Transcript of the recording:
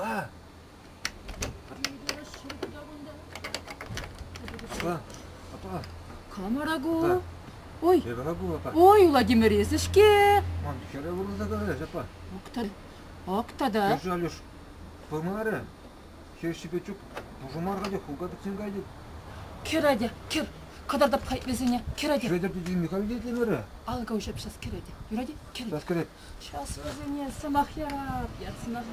Апа! Апа! Апа! Камара ку? Ой! Эпӗ ку, апа. Ой, Владимир, эсӗ-ҫке! Ман хӗре вырӑнса калаҫ, апа. Ак ак тата. Кӗршӗ Алюш пымарӗ. Хӗр чук пушӑ мар-ха те хулка пӗтсен кайӗ. Кӗр атя, кӗр. Кӑтартӑп хай вӗсене. Кӗр атя. Хветӗр тете Михаил итлемерӗ. Алӑка уҫап час кӗр атя. Юрать-и? Кӗр. Час кӗрет. Час вӗсене сӑмах ярап, ят сӑмах.